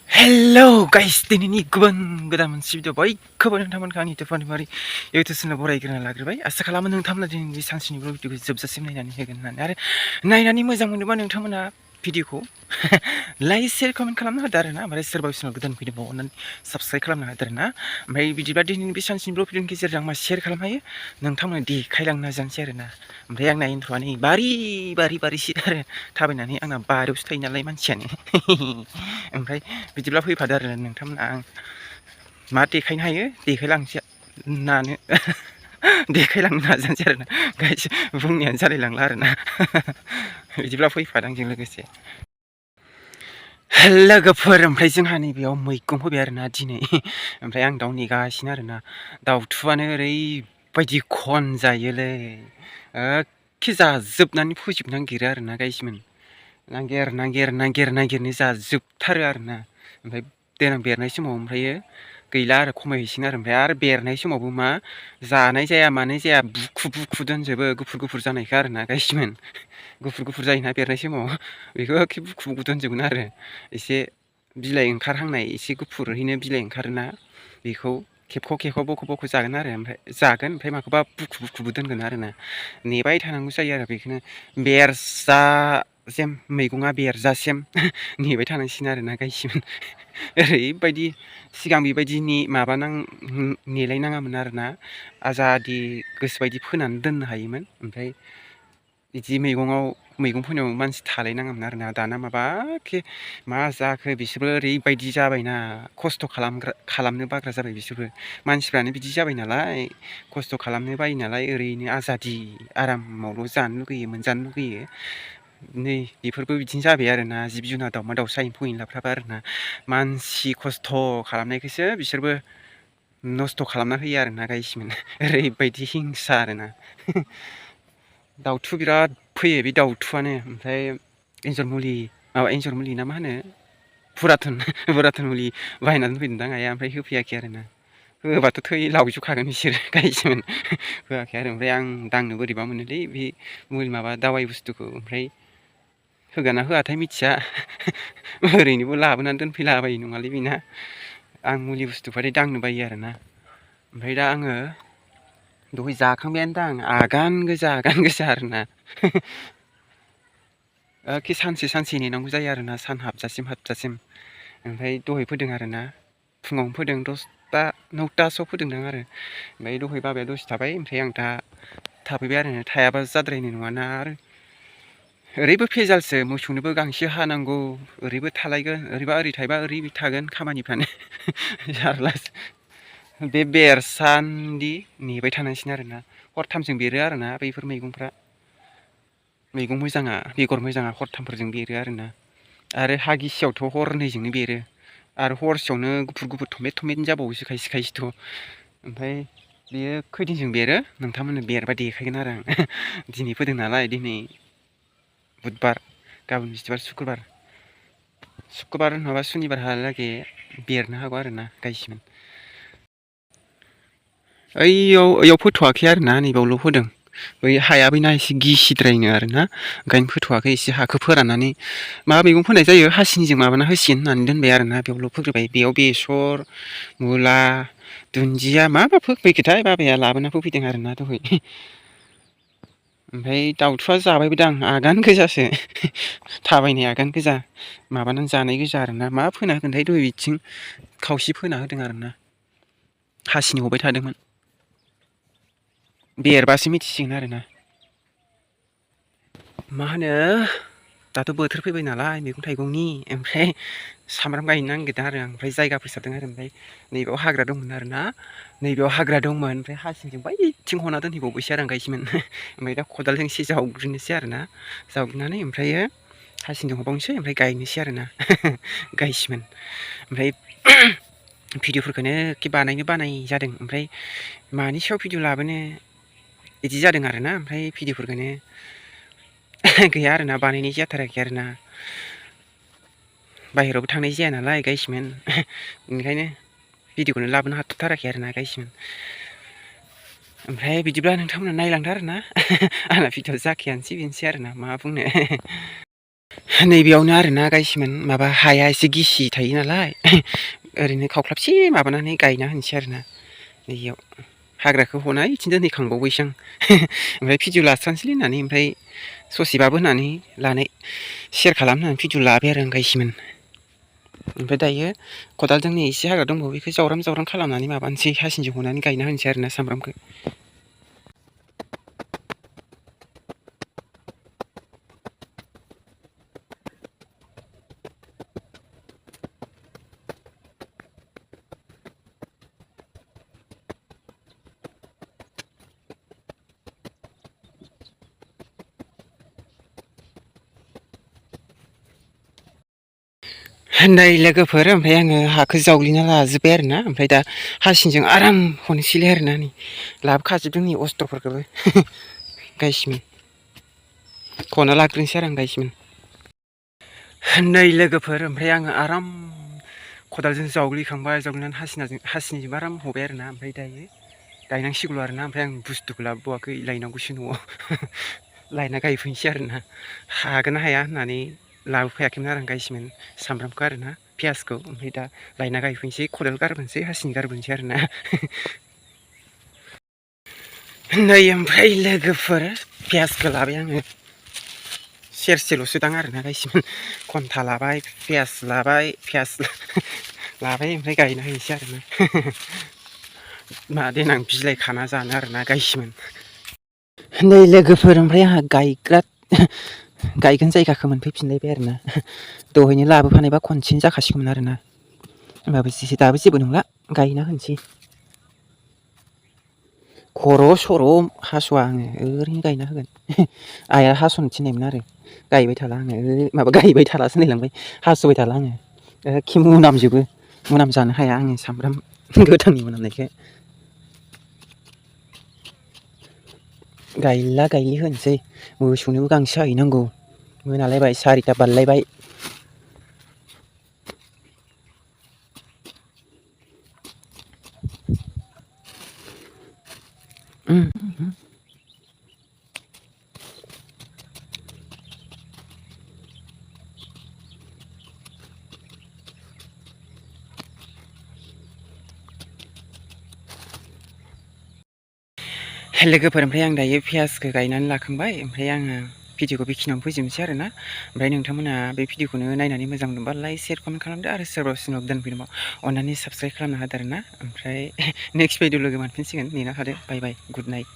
Hello guys, दिनैनि गुबुन गोदान मोनसे भिडिअ बयखौबो नोंथांमोनखौ आंनि टुफानिफ्राय इउटुब चेनेलाव बरायग्रोना लाग्रोबाय। आसा खालामो नोंथांमोना दिनैनि सानसेनि भिडिअखौ जोबजासिम नायनानै होगोन होननानै आरो नायनानै मोजां मोनोबा नोंथांमोना भिडिअखौ लाइक शेयार कमेन्ट खालामना होदो आरोना। ओमफ्राय सोरबा सोरनाव गोदान फैदोंबा अननानै साबस्क्राइब खालामना होदो आरोना। ओमफ्राय बिदिब्ला दिनैनि बे सानसेनि भिडिअनि गेजेरजों मा शेयार खालामनो हायो नोंथांमोना देखायलांनो नाजानोसै आरोना। ओमफ्राय आंना इन्ट्र'आ नै बारि आरो थाबायनानै आंना बारियावसो थायो नालाय मानसियानो ओमफ्राय बिदिब्ला फैफादो आरो नोंथांमोना आं मा देखायनो हायो देखायलांसै नानो देखायलांनो नाजानोसै आरोना गाइस बुंनायानो जालायलांला आरोना बिदिब्ला फैफादो आंजों लोगोसे। लोगोफोर ओमफ्राय जोंहा नैबेयाव मैगं फोबाय आरोना दिनै ओमफ्राय आं दाउ नेगासिनो आरोना। दाउथुआनो ओरैबायदि खन जायोलै एखे जाजोबनानै फोजोबनो नागिरो आरोना गाइसमोन। नागिरनो जाजोबथारो आरोना। ओमफ्राय देनां बेरनाय समाव ओमफ्रायो गैला आरो खमायहैसिगोन आरो ओमफ्राय आरो बेरनाय समावबो मा जानाय जाया मानाय जाया बुखु दोनजोबो गुफुर जानायखौ आरोना गाइसमोन। गुफुर जायोना बेरनाय समाव बेखौ एखे बुखु दोनजोबगोन आरो एसे बिलाइ ओंखारहांनाय एसे गुफुरहैनो बिलाइ ओंखारोना बेखौ खेबख' बख' जागोन आरो ओमफ्राय माखौबा बुखुबो दोनगोन आरोना। नेबाय थानांगौ जायो आरो बेखौनो बेरजासिम मैगङा बेरजासिम नेबाय थानांसिगोन आरोना गाइसमोन। ओरैबायदि सिगां बेबायदि नेलायनाङामोन आरोना आजादि गोसोबायदि फोनानै दोननो हायोमोन। ओमफ्राय बिदि मैगं फोनायाव मानसि थालायनाङामोन आरोना। दाना माबाखे मा जाखो बिसोरबो ओरैबायदि जाबायना खस्थ' खालामनो बाग्रा जाबाय बिसोरबो। मानसिफ्रानो बिदि जाबाय नालाय खस्थ' खालामनो बायो नालाय ओरैनो आजादि आरामावल' जानो लुगैयो मोनजानो लुगैयो। नै बेफोरबो बिदिनो जाबाय आरोना जिब जुनार दाउमा दाउसा एम्फौ एनलाफ्राबो आरोना मानसि खस्थ' खालामनायखौसो बिसोरबो नस्थ' खालामना होयो आरोना गाइसमोन। ओरैबायदि हिंसा आरोना दाउथु बिराद फैयो बे दाउथुआनो। ओमफ्राय एन्जर मुलि ना मा होनो फुराथन मुलि बाहायनानै दोनफैदोंदां आइया ओमफ्राय होफैयाखै आरोना। होबाथ' लावजोबखागोन बिसोरो गाइसमोन होआखै आरो। ओमफ्राय आं दांनो बोरैबा मोनोलै बे दावाइ बुस्थुखौ ओमफ्राय होगाना होआथाय मिथिया ओरैनोबो लाबोनानै दोनफैलाबायो नङालै बेना। आं मुलि बुस्थुबाथाय दांनो बायो आरोना। ओमफ्राय दा आङो दहाय जाखांबायानो दां आगान गोजा आरोना एखे सानसे नेनांगौ जायो आरोना सान हाबजासिम। ओमफ्राय दहाय फोदों आरोना फुङावनो फोदों 10ता 9तासोआव फोदोंदां आरो। ओमफ्राय दहाय बाबाया दसे थाबाय ओमफ्राय आं दा थाफैबाय आरो थायाबा जाद्रायनाय नङाना आरो ओरैबो भेजालसो मोसौनोबो गांसो हानांगौ ओरैबो थालायगोन ओरैबा ओरै थायोबा ओरै थागोन खामानिफ्रानो जारलासो। बे बेरसान्दि नेबाय थानांसिगोन आरोना हरथामजों बेरो आरोना बैफोर मैगंफ्रा। मैगं मोजाङा बेगर मोजाङा हरथामफोरजों बेरो आरोना। आरो हा गिसियावथ' हरनैजोंनो बेरो आरो हरसेयावनो गुफुर थमेथ जाबावोसो खायसेथ'। ओमफ्राय बेयो खैदिनजों बेरो नोंथांमोननो बेरबा देखायगोन आरो आं दिनै फोदों नालाय दिनै बुधबार गाबोन बिस्थिबार सुक्रुबार नङाबा सुनिबारहालागै बेरनो हागौ आरोना गाइसमोन। ओइयाव फोथ'वाखै आरोना नैबावल' फोदों। बै हाया बैना एसे गिसिद्रायनो आरोना ओंखायनो फोथ'वाखै एसे हाखौ फोराननानै मा मैगं फोनाय जायो हासिनिजों माबाना होसिगोन होननानै दोनबाय आरोना बेयावल' फोग्रोबाय। बेयाव बेसर मुला दुन्दिया मा फोफैखोथाय बाबाया लाबोना फोफैदों आरोना दहाय। ओमफ्राय दाउथुआ जाबायबोदां आगान गोजासो थाबायनाय आगान गोजा माबानानै जानाय गोजा आरोना। मा फोना होगोनथाय दहाय बिथिं खावसे फोना होदों आरोना हासिनि हबाय थादोंमोन। बेरबासो मिथिसिगोन आरोना। मा होनो दाथ' बोथोर फैबाय नालाय मैगं थाइगंनि ओमफ्राय सामब्राम गायनो नागिरदों आरो आं ओमफ्राय जायगा फोसाबदों आरो ओमफ्राय नैबेयाव हाग्रा दंमोन आरोना नैबेयाव हाग्रा दंमोन ओमफ्राय हासिनिजों बैथिं हना दोनहैबावबायसो आरो आं गाइसमोन। ओमफ्राय दा खदालजों एसे जावग्रोनोसै आरोना जावग्लिनानै ओमफ्रायो हासिनिजों हबावनोसै ओमफ्राय गायनोसै आरोना गाइसमोन। ओमफ्राय भिडिअ'फोरखौनो एखे बानायनो बानाय जादों ओमफ्राय मानि सायाव भिडिअ लाबोनो बिदि जादों आरोना। ओमफ्राय भिडिअ'फोरखौनो गैया आरोना बानायनाय जाथाराखै आरोना बाहेरावबो थांनाय जाया नालाय गाइसमोन ओंखायनो भिडिअ'खौनो लाबोनो हाथ'थाराखै आरोना गाइसमोन। ओमफ्राय बिदिब्ला नोंथांमोना नायलांदो आरोना आंना भिडिअ जाखायानोसै बेनोसै आरोना मा बुंनो नैबेयावनो आरोना गायसिमोन माबा हाया एसे गिसि थायो नालाय ओरैनो खावख्लाबसे माबानानै गायना होनोसै आरोना नैयाव हाग्राखौ हनाय इथिं दोनहैखांबावबायसो आं ओमफ्राय भिडिअ लास्रानोसैलै होननानै ओमफ्राय ससेबाबो होननानै लानाय सेयार खालामनानै भिडिअ लाबाय आरो आं गायसिमोन ओमफ्राय दायो खदालजों नै एसे हाग्रा दंबावो बेखौ जावराम जावराम खालामनानै माबानोसै हासिनजों हनानै गायना होनोसै आरोना सामब्रामखौ नै लोगोफोर ओमफ्राय आङो हाखौ जावग्लिना लाजोब्बाय आरोना ओमफ्राय दा हासिनजों आराम हनोसैलाय आरोना नै लाबोखाजोबदों नै अस्त्रफोरखौबो गायसिमोन खना लाग्रोनोसै आरो आं गायसिमोन नै लोगोफोर ओमफ्राय आङो आराम खदालजों जावग्लिखांबाय जावग्लिनानै हासिनिजों आराम हबाय आरोना ओमफ्राय दायो गायनांसिगौ आरोना ओमफ्राय आं बुस्थुखौ लाबोबावाखै लायनांगौसो न'आव लायना गायफैनोसै आरोना हागोन ना हाया होननानै लाबोफायाखैमोन आरो आं गायसिमोन सामब्रामखौ आरोना पियासखौ ओमफ्राय दा लायना गायफैनोसै खदाल गारबोनोसै हासिनि गारबोनोसै आरोना नै ओमफ्राय लोगोफोर पियासखौ लाबाय आङो सेरसेल'सो दां आरोना गायसिमोन घन्टा लाबाय पियास लाबाय लाबाय ओमफ्राय गायना हैनोसै आरोना मा देनां बिलाइ खाना जानो आरोना गायसिमोन नै लोगोफोर ओमफ्राय आंहा गायगोन जायगाखौ मोनफैफिनलायबाय आरोना दहायनो लाबोफानायबा खनसेनो जाखासिगौमोन आरोना होमबाबो दाबो जेबो नंला गायना होनोसै खर' सर' हास'आ आङो ओरैनो गायना होगोन आइया हास'नो थिननायमोन आरो गायबाय थाला आङो माबा गायबाय थालासो होनलायलांबाय हास'बाय थाला आङो एखे मोनामजोबो मोनामजानो हाया आङो सामब्राम गोथांनि मोनामनायखौ गायला गायलि होनोसै मोसौनोबो गांसो हैनांगौ मोनालायबाय 4ता बारलायबाय लोगोफोर ओमफ्राय आं दायो पियासखौ गायनानै लाखांबाय ओमफ्राय आङो भिडिअखौ बेखिनियावनो फोजोबनोसै आरोना ओमफ्राय नोंथांमोना बे भिडिअखौनो नायनानै मोजां मोनबा लाइक शेयार कमेन्ट खालामदो आरो सोरबा सोरनाव दोनफैदोंबा अननानै साबस्क्राइब खालामना होदो आरोना ओमफ्राय नेक्स्ट भिडिअ लोगो मोनफिनसिगोन नेना थादो बाय बाय गुड नाइट